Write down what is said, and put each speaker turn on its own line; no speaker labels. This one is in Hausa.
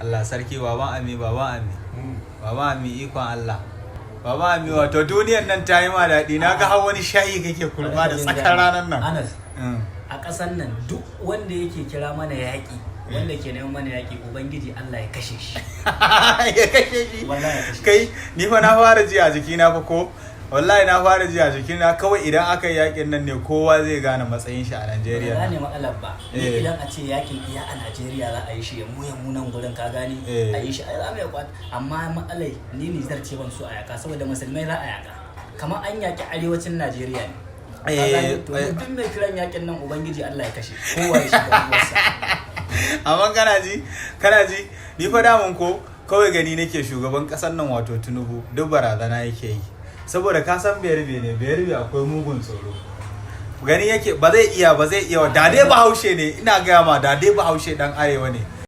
Allah sarki, baban Ami, baban Ami, baban Ami, ikon Allah, baban Ami. Wato duniyan nan ta yi ma daɗi. Na ga har wani shayi kake kurba da tsakar ranar nan.
Anas, a ƙasar nan duk wanda yake kira mana yaƙi, wanda ke neman mana yaƙi, Ubangiji Allah ya kashe shi.
Ya kashe shi.
Wallahi ya kashe.
Kai, ni fa na fara ji a jikina fa ko. Wallahi na fara ji a jikina, kawai idan aka yi yakin nan ne kowa zai gane matsayin shi a
Ba
Najeriya.
gane matsalar ba. Ni idan a ce yakin iya a Najeriya za a yi shi, ya mu nan gurin, ka gane, a yi shi, ai za mu iya kwat. Amma matsalai ni Nijar ce ban so a yaka, saboda musulmai za a yaka, kamar an yaki arewacin Najeriya ne. Ka gane? To duk mai kiran yakin nan, Ubangiji Allah ya kashe kowa ya shiga uwarsa.
Amma kana ji, kana ji, ni fa damun ko kawai gani nake shugaban kasar nan, wato Tinubu, duk barazana yake yi, saboda ka san Bayarbe ne. Bayarbe akwai mugun tsoro. Gani yake ba zai iya, ba zai iya. Da dai Bahaushe ne, ina gaya ma, da dai Bahaushe dan arewa ne.